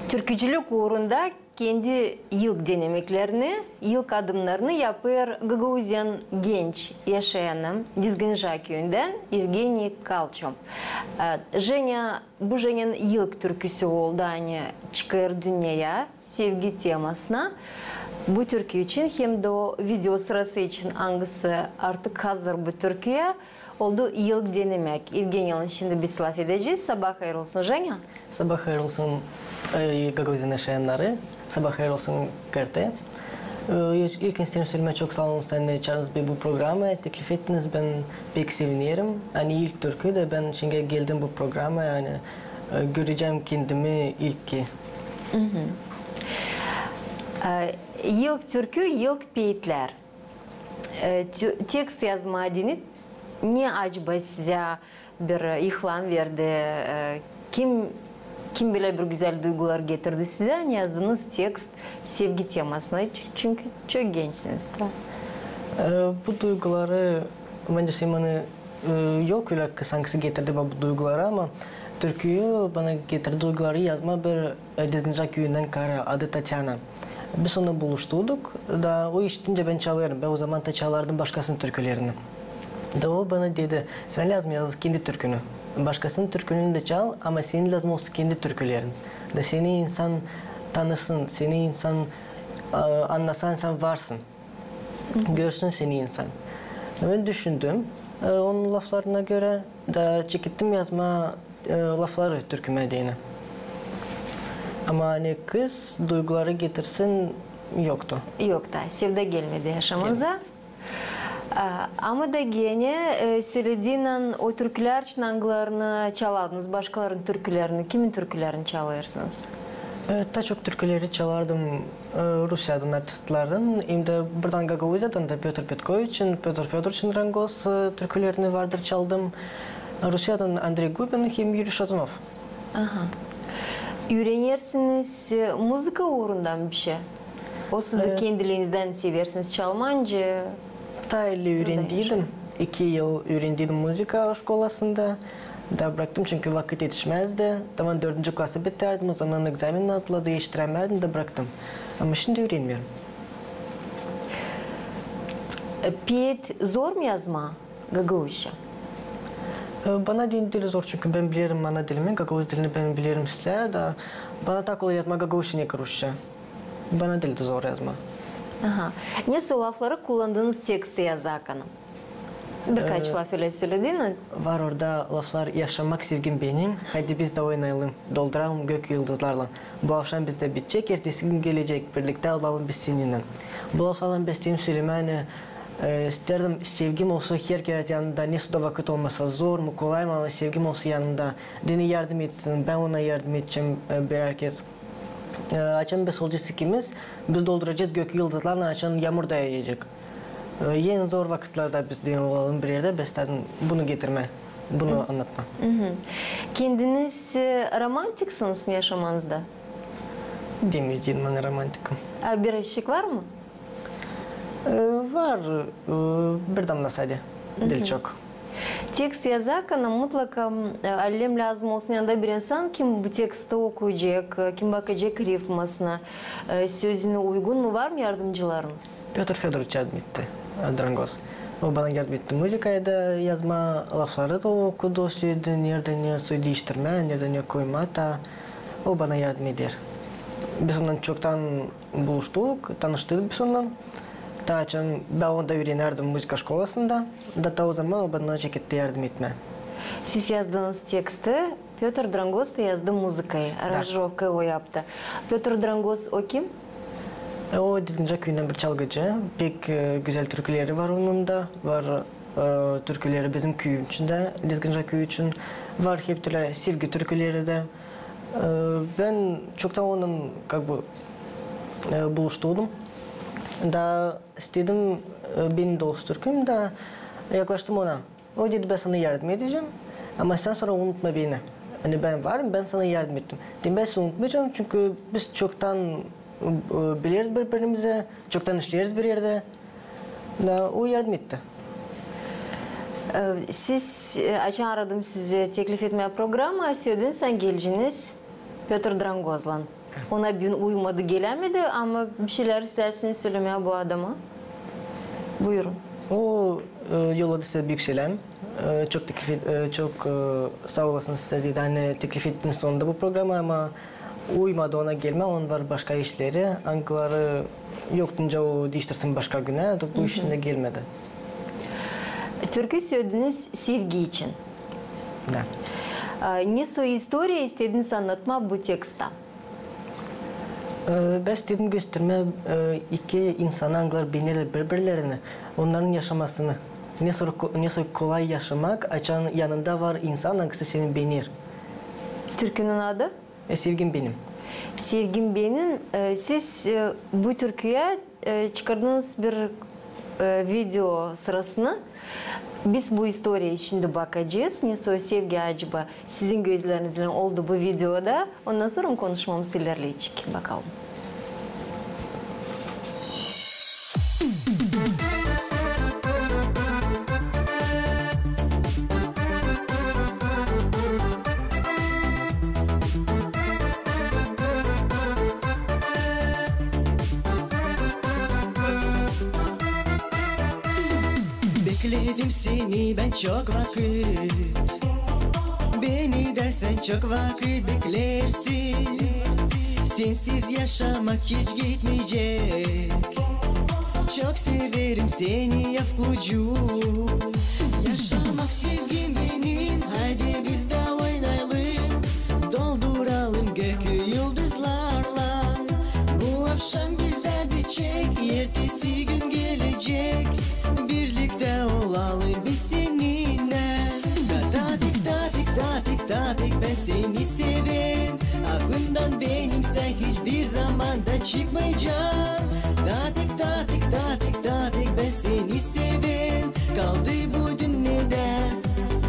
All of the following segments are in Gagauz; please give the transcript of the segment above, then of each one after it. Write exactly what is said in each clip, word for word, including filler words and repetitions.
Türkücülük uurunda kendi ilk denemeklerini, ilk adımnarını yapêr Gagauziyanın genç yaşayanı Dizginca küüyündän Evgeniy Kalço. E, Jenya, bu Jenyanın ilk türküsü oldu, ani çıkêr dünneyä sevgi temasına. Bu türkü için hem dä o video sırası için, angısı artık hazır bu türküyä, oldu ilk denemäk. Evgeniylan şindi biz lafedecez. Sabaa hayır olsun, Jenya. Sabaa hayır olsun, e, Gagauziyada yaşayannarı. Sabaa hayır olsun, K R T. E, ilk isteerim sölemää çok saa olun, ani çaardınız beni bu programaya, teklif ettiniz. Bän pek sevinerim. Ani ilk türkü dä bän şindi geldim bu programaya, ani, e, görecäm kendimi ilk ki. E, ilk türkü, ilk peetlär. E, tü-, tekst yazmaa deyni ne acaba sizä bir ilham verdi? E, kim, kim bölä bir gözäl duygular getirdi sizä, ani yazdınız tekst sevgi temasına? Çü-, çünkü çok gençsiniz da. E, bu duyguları, bence, Simoni, e, yok ölä ki sansın getirdi bana bu duyguları, ama türküyü bana getirdi duyguları yazmaa bir e, Dizginca küüyündän karı, adı Tatyana. Biz onunnan buluştuk da o işitincä bän çalêrım. Bän o zaman da çalardım başkasının türkülerini. Da o bana dedi: "Sän lääzım yaz kendi türkünü. Başkasının türkülerini dä çal, ama senin lääzım olsun kendi türkülerin. Da seni insan tanısın, seni insan, e, annasın, sän varsın." Görsün seni insan. Bän düşündüm, e, onun laflarına görä, da çekettim yazmaa, e, lafları türkümä deyni. Ama ani kız duyguları getirsin, yoktu. Yok da, sevda gelmedi yaşamanıza. E, ama da genä, e, sölediniz o türkülär için, angılarını çalardınız, başkalarının türkülerini, kimin türkülerini çalêrsınız? E, taa çok türküleri çalardım, e, Rusiyadan artistlerin, hem dä buradan Gagauziyadan da Pötr Petkoviçin, Pötr Födoroviçin Drangoz, e, türkülerini vardır çaldım. Rusiyadan Andrey Gubin hem Yuriy Şatunov. Aha. Üürenersiniz, e, muzıka uurundan bişey? Osa da, e, kendiliinizdän seversiniz çalmaa, nicä? Taa illi üürendiydim. İki yıl üürendiydim muzıka şkolasında. Da braktım, çünkü vakıt etişmäzdi. Tamam, dördüncü klası bitärdim, o zaman egzameni atladı, etiştirämärdim da braktım. Ama şindi üürenmeerim. E, peet zor mu yazmaa gagauzça? E, bana deyni diil zor, çünkü bän bilerim ana dilimi, gagauz dilini bän bilerim islää da. Bana taa kolay yazmaa gagauzça, nicä rusça. Bana diil dä zor yazmaa. Aha. Nesoy lafları kullandınız teksti yazarkan? Birkaç laf ölä sölediniz. Var orada laflar: "Yaşamak sevgim benim, haydi biz dä oynayalım, dolduralım gökü yıldızlarlan. Bu avşam bizdä bitecek, ertesi gün gelecek, birliktä olalım biz seninnän." Bu laflarlan bän isteerim sölemää, ani, e, isteerdim, sevgim olsun herkerä yanımda, nesoy da vakıt olmasa, zor mu, kolay mı, ama sevgim olsun yanımda. Deyni yardım etsin, bän ona yardım edecäm, e, bir herkez. E, açan biz olacez ikimiz, biz dolduracez gökü yıldızlarlan, açan yamur da yaayacek. E, en zor vakıtlarda biz deyni olalım bir erdä, bän isteerdim bunu getirmää, bunu annatmaa. Kendiniz, e, romantiksiniz mi yaşamanızda? Demeyecäm, ani romantikim. A bir eşik var mı? E, var, e, bir damna sade, diil çok. Tekst yazarkan mutlaka, e, alem lääzım olsun yanında bir insan, kim bu teksti okuyacek, e, kim bakacek rifmasına, e, sözünä uygun mu, var mı yardımcılarınız? Pötr Födoroviç yardım etti, e, Drangoz. O bana yardım etti muzıkayı da yazmaa, lafları da okudu, söyledi, neredä ne soy diiştirmää, neredä ne koymaa da. O bana yardım eder. Biz onunnan çoktan buluştuk, tanıştık biz onunnan. Taa açan bän onda üürenärdim muzıka şkolasında, da taa o zaman o bana çeketti yardım etmää. Siz yazdınız teksti, Pötr Drangoz da yazdı muzıkayı, aranjirovkayı o yaptı. Pötr Drangoz o kim? E, o Dizginca küüyündän bir çalgıcı, pek, e, gözäl türküleri var onun da, var, e, türküleri bizim küüyümüzün için dä, Dizginca küüyü için, var hep türlü sevgi türküleri dä. E, bän çoktan onunnan, как бы, e, buluştum. Da istedim, e, benim dä olsun türküm, da yaklaştım ona. O dedi: "Bän sana yardım edecäm, ama sän sora unutma beni. Ani bän varım, bän sana yardım ettim." Dedim: "Bän seni unutmayacam, çünkü biz çoktan, e, bileriz biri-birimizi, çoktan işleeriz bir erdä." Da o yardım etti. E, siz, e, açan aradım sizi teklif etmää programa, sölediniz, ani geleceniz Pötr Drangozlan. Ona büün uymadı, gelämedi, ama bir şeylär isteersiniz sölemää bu adama? Buyurun. O, e, yolladı sizä büük seläm. E, çok teklif et-, e, çok, e, saa olasınız, dedi, ani teklif ettiniz sonunda bu programayı, ama uymadı ona gelmää, onun var başka işleri, angıları yoktunca o diiştirsin başka günä, da bu işindä gelmedi. Türkü sölediniz sevgi için. Da. E, nesoy istoriya istediniz annatmaa bu teksttä? E, bän istedim göstermää, e, iki insanı, angılar beenerlär biri-birlerini, onnarın yaşamasını. Nesoy ko-, nesoy kolay yaşamak, açan yanında var insan, angısı seni beener. Türkünün adı? E, Sevgim benim. Sevgim benim. E, siz, e, bu türküyä, e, çıkardınız bir, e, video sırasını. Biz bu istoriyaya şindi bakacez. Nesoy sevgi acaba sizin gözlerinizlän oldu bu videoda? Ondan sora konuşmamız ilerleyecek. Bakalım. Bekledim seni bän çok vakıt. Beni dä sän çok vakıt beklersin. Sensiz yaşamak hiç gitmeycek. Çok severim seni, yavkucuum. Yaşamak sevgim benim, haydi biz dä oynayalım. Dolduralım gökü yıldızlarlan. Bu avşam bizdä bitecek, ertesi gün gelecek. Birliktä olalım biz seninnän. Da, Tapik, Tapik, Tapik, Tapik, bän seni severim. Aklımdan benim sän hiçbir zamanda çıkmaycan. Tapik, Tapik, Tapik, Tapik, bän seni severim. Kaldı bu dünnedä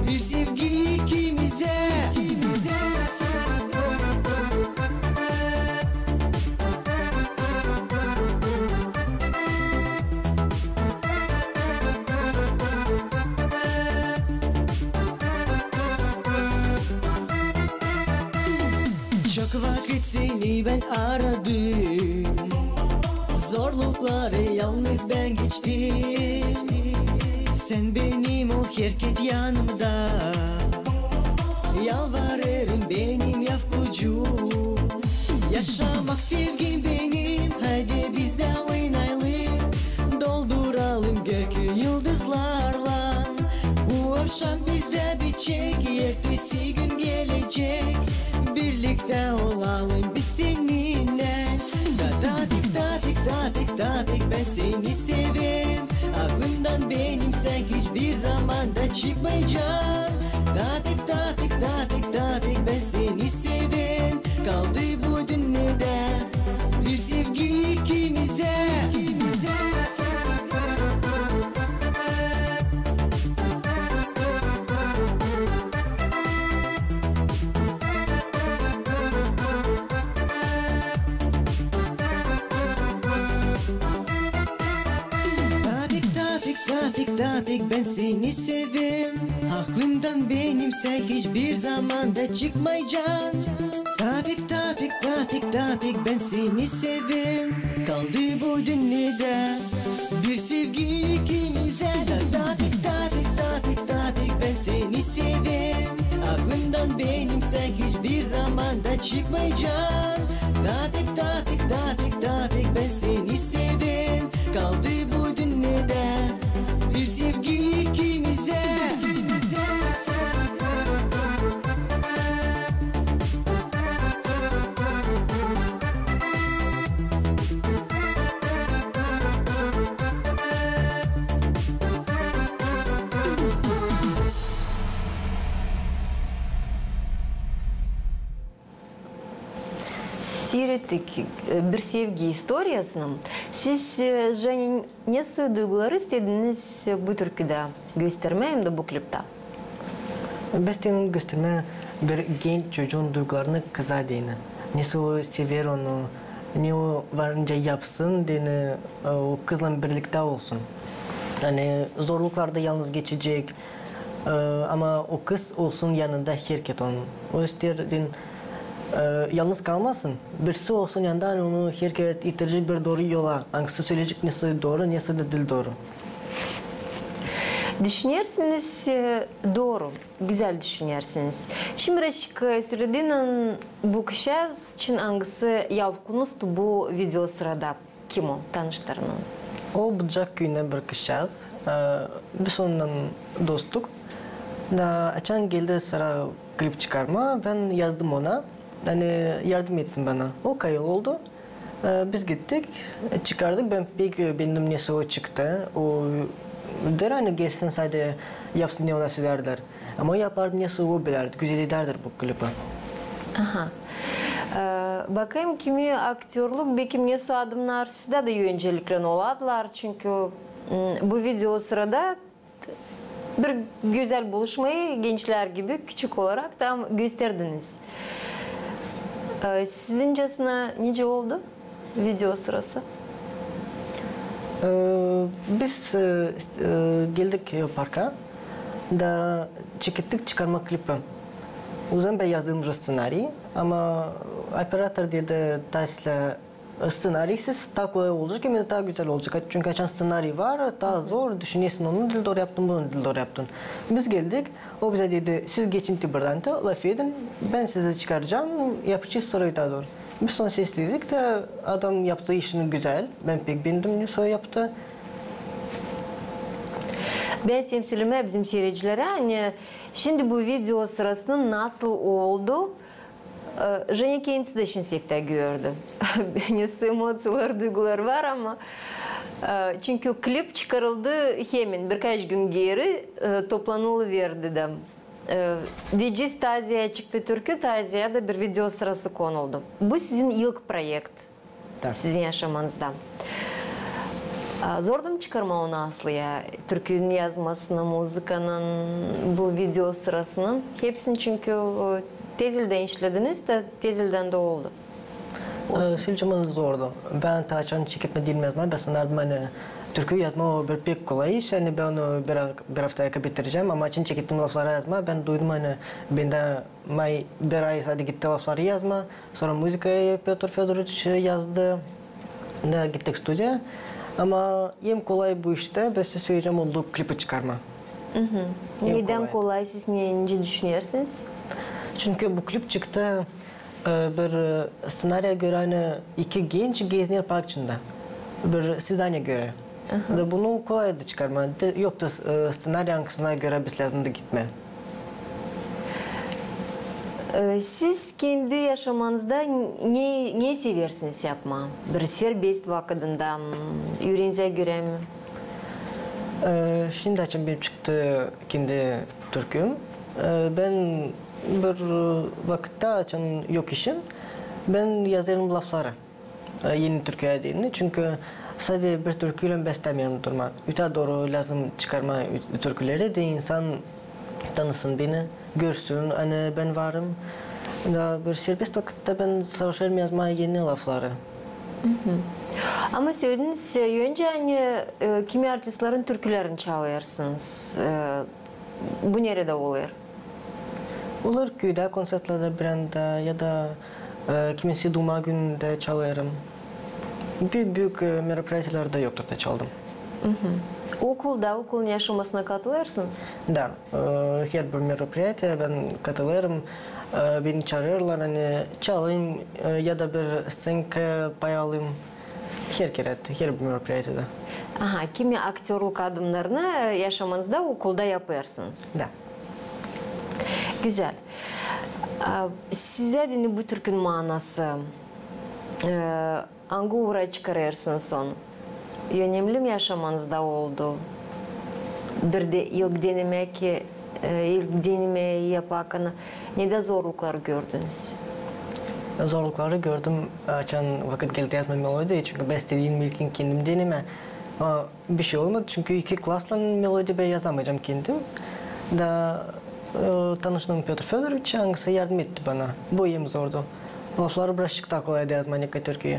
bir sevgi ikimizä. Çok vakıt seni bän aradım, zorlukları yalnız bän geçtim. Sän benim ol herked yanımda, yalvarırım benim yavkucuum. Yaşamak sevgim benim, haydi biz dä oynayalım. Dolduralım gökü yıldızlarlan. Bu avşam bizdä bitecek, ertesi gün gelecek. Birliktä olalım biz seninnän. Da, Tapik, Tapik, Tapik, Tapik, bän seni severim. Aklımdan benim sän hiçbir zamanda çıkmaycan. Tapik, Tapik, Tapik, Tapik, bän seni severim. Kaldı bu dünnedä bir sevgi ikimizä. Tapik, Tapik, Tapik, Tapik, bän seni severim. Aklımdan benim sän hiçbir zamanda çıkmaycan. Tapik, Tapik, Tapik, Tapik, bän seni severim. Kaldı bu dünnedä bir sevgi ikimizä. Da, Tapik, Tapik, Tapik, Tapik, bän seni severim. Aklımdan benim sän hiçbir zamanda çıkmaycan. Tapik, Tapik, Tapik, Tapik, bän seni severim. Kaldı bu dünnedä bir sevgi ikimizä. Siirettik, e, bir sevgi istoriyasını. Siz, e, Jani, nesoy duyguları istediniz bu türküdä göstermää hem dä bu kliptä? Bän isteerim göstermää bir genç çocuun duygularını kıza deyni. Nesoy o sever onu, ne o varınca yapsın deyni, e, o kızlan birliktä olsun. Yani zorluklarda yalnız geçecek, e, ama o kız olsun yanında herked onun. O isteer deyni E, yalnız kalmasın, birisi olsun yanında, ani onu herkerä itirecek bir dooru yola, angısı söleyecek nesä dooru, nesä dä diil dooru. Düşünersiniz, e, dooru, gözäl düşünersiniz. Şindi birazcık, e, söledin bu kızçaaz için, angısı yavuklunustu bu videosırada. Kim o? Tanıştırın onu. O Bucak küüyündän bir kızçaaz. E, biz onunnan dosttuk. Da açan geldi sıra klip çıkarmaa, bän yazdım ona, ani yardım etsin bana. O kayıl oldu. E, biz gittik, e, çıkardık. Bän pek, e, beendim, nesä o çıktı. O deer, ani gelsin, sade yapsın, ne ona sölerdilär. Ama o yapardı, nesä o bilärdi, gözäl edärdi bu klipi. Aha. E, bakayım, kimi aktörlük, bekim nesä adımnar sizdä dä önceliklerin oladılar, çünkü, m, bu videosırada bir gözäl buluşmayı gençlär gibi küçük olarak da gösterdiniz. E, sizincäsinä nicä oldu videosırası? E, biz, e, ist-, e, geldik, e, parka da çekettik çıkarmaa klipi. O zaman bän yazdım уже sţenariyi, ama operator dedi, Taslä, sţenarisiz taa kolay olacek, hem dä taa gözäl olacek. Çünkü açan sţenariy var, taa zor, düşünersin, onu diil dooru yaptın, bunu diil dooru yaptın. Biz geldik, o bizä dedi, siz geçin te buradan te, lafedin, bän sizi çıkaracam, yapacez sora taa dooru. Biz onu sesledik dä, adam yaptı işini gözäl, bän pek beendim, nesä o yaptı. Bän isteerim sölemää bizim siiredicilerä, ani şindi bu videosırasının nasıl oldu, E, Jenya kendisi dä şindi seftä gördü. Nesä emoţiyalar, duygular var, ama, e, çünkü klip çıkarıldı hemen birkaç gün geeri, e, toplanılıverdi dä. E, deyecez, Taziya çıktı türkü, Taziya da bir videosırası konuldu. Bu sizin ilk proekt. Da. Sizin yaşamanızda. A, zordu mu çıkarmaa onu aslıya? Türkünün yazmasını, muzıkanın, bu videosırasının hepsini, çünkü, e, tezeldän işlediniz dä, tezeldän dä oldu. E, sölemää zordu. Bän taa açan çeketmedim yazmaa, bän sanardım, ani türkü yazmaa o bir pek kolay iş, ani bän onu bir, bir aftayakı bitirecäm, ama açan çekettim lafları yazmaa, bän duydum, ani bendä may bir ay sade gitti lafları yazmaa. Sora muzıkayı Pötr Födoroviç yazdı. Da gittik studiyaya. Ama en kolay bu iştä, bän söleyecäm, oldu klipi çıkarmaa. Nedän kolay, siz ne, nicä düşünersiniz? Çünkü bu klip çıktı, e, bir, e, sţenariyaya görä, ani iki genç geziner park içindä. Bir svidaniya görä. Da bunu kolaydı çıkarmaa. Yoktu, e, sţenariy, angısına görä biz lääzımdı gitmää. E, siz kendi yaşamanızda ne, ne seversiniz yapmaa? Bir serbest vakıdında, m, üürenecä görä mi? E, şindi açan benim çıktı kendi türküm. E, bän bir vakıtta, açan yok işim, bän yazêrım lafları. E, eni türkülär deyni. Çünkü sade bir türküylän bän istämeerim durmaa. Ötää dooru lääzım çıkarmaa ü-, türküleri dä insan tanısın beni, görsün, ani bän varım. Da bir serbest vakıtta bän savaşêrım yazmaa eni lafları. Ama sölediniz, e, öncä, ani, e, kimi artistlerin türkülerini çalêrsınız. E, bu neredä olêr? Olêr küüdä, konţertlerdä, birendä ya da, e, kiminsi duuma günündä çalêrım. Büük, büük, e, meropriyatiyelerdä yoktur da çaldım. Okulda, okulun yaşamasına katılêrsınız? Da, e, herbir meropriyatiya bän katılêrım. E, beni çaarêrlar, ani çalayım, e, ya da bir sţenka pay alayım. Her kerä, herbir meropriyatiyada. Aha, kimi aktörlük adımnarını, e, yaşamanızda okulda yapêrsınız? Da. Gözäl. A, sizä deyni bu türkün maanası, e, angı uura çıkarêrsınız onu? Önemli mi yaşamanızda oldu? Bir dä ilk denemäk, e, ilk denemäk yaparkan nedä zorluklar gördünüz? Zorlukları gördüm, açan vakıt geldi yazmaa melodiyayı, çünkü bän istedim ilkin kendim denemää. Ama bişey olmadı, çünkü iki klastan melodiya bän yazamayacam kendim. Da, e, tanıştım Pötr Födoroviçä, angısı yardım etti bana. Bu en zordu. Lafları birazçık taa kolaydı yazmaa, nicä türküyü.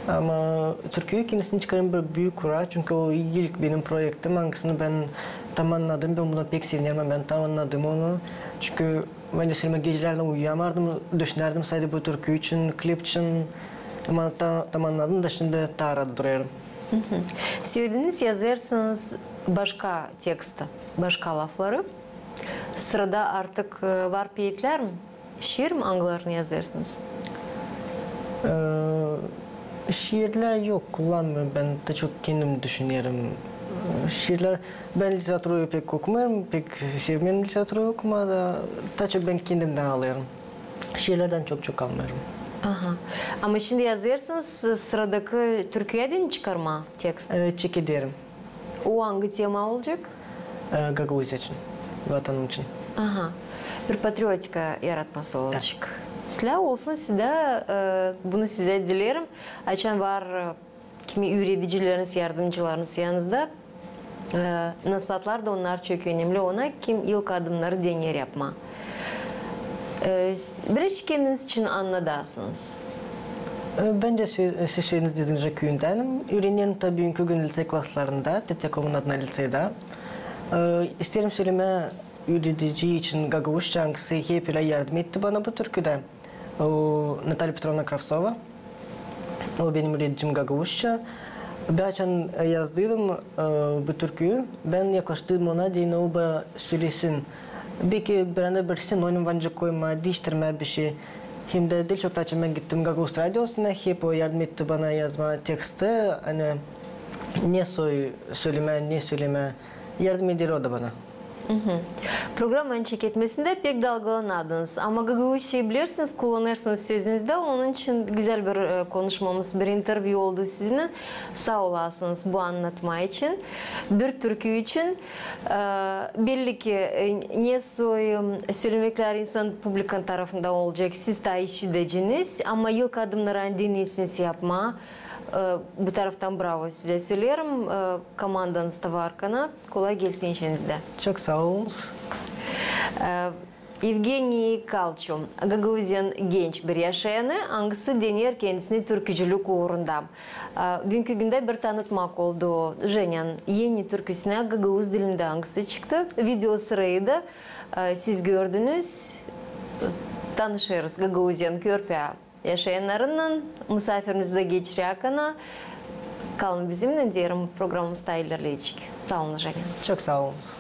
Ama türküyü kendisini çıkarmak bir büük uura, çünkü o ilk benim proektim, angısını bän tam annadım, bän buna pek sevinerim, bän tam annadım onu. Çünkü Bän dä sölemää, gecälerni uyuyamêêrdım, düşünärdim sade bu türkü için, klip için. Ama ta-, tamannadım da şindi taa raat durêrım. Sölediniz, yazêrsınız başka teksti, başka lafları. Sırada artık, e, var peetlär mi? Şiir mi, angılarını yazêrsınız? Ee, şiirlär yok, kullanmêêrım. Bän taa çok kendim düşünerim. Ee, şiirlär, bän literaturayı pek okumêêrım, pek sevmeerim literaturayı okumaa da, taa çok bän kendimdän alêrım. Şiirlerdän çok-çok almêêrım. Aha. Ama şindi yazêrsınız, sı-, sıradakı türküyä deyni çıkarmaa tekst? Evet, çekederim. O angı tema olacek? Ee, Gagauz için, vatanım için. Aha. Bir patriotika yaratması olacek. Islää olsun sizdä, e, bunu sizä dileerim. Açan var, e, kimi üüredicileriniz, yardımcılarınız yanınızda, e, nasaatlar da, onnar çok önemli ona, kim ilk adımnarı dener yapmaa. E, s-, biraz kendiniz için annadasınız. E, bän dä sö-, siz sölediniz, dediiniz, küüyündänim. Üürenerim taa büünkü gün litsey klaslarında, Tretyakofun adına litseydä. E, isteerim sölemää üüredici için gagauzça, angısı hep ölä yardım etti bana bu türküdä. O, Natalya Petrovna Kravtsova. O benim üüredicim gagauzça. Bän açan, e, yazdıydım, e, bu türküyü, bän yaklaştıydım ona, deyni, o bana sölesin. Beki bir anda bir sinonim var nicä koymaa, diiştirmää bişey. Hem dä diil çok taa açan bän gittim Gagauz radiosuna, hep o yardım etti bana yazmaa teksti, ani ne soy sölemää, ne sölemää. Yardım eder o da bana. Programanın çeketmesindä pek dalgalanadınız. Ama gagauzçayı bilersiniz, kullanêrsınız sözünüzdä. Onun için gözäl bir, e, konuşmamız, bir intervyu oldu sizinnän. Saa olasınız bu annatma için. Bir türkü için, e, belli ki, e, ne soy, e, sölemeklär insan publikanın tarafında olacek, siz taa işideceniz. Ama ilk adımnarı deyni siz yapmaa, e, bu taraftan bravo sizä söleerim, e, komandanız da var kana. Kolay gelsin işinizdä. Çok saa olunuz. E, Evgeniy Kalço, Gagauziyanın genç bir yaşayanı, angısı dener kendisini türkücülük uurunda. E, büünkü gündä bir tanıtmak oldu Jenän eni türküsünä gagauz dilindä, angısı çıktı. Video sırayı da, e, siz gördünüz, tanışêrız Gagauziyanın körpä yaşayannarınnan, musaafirimizi dä geçirä kana. Kalın bizimnän, deerim, programamız taa ilerleyecek. Saa olun, Jenän. Çok saa olunuz.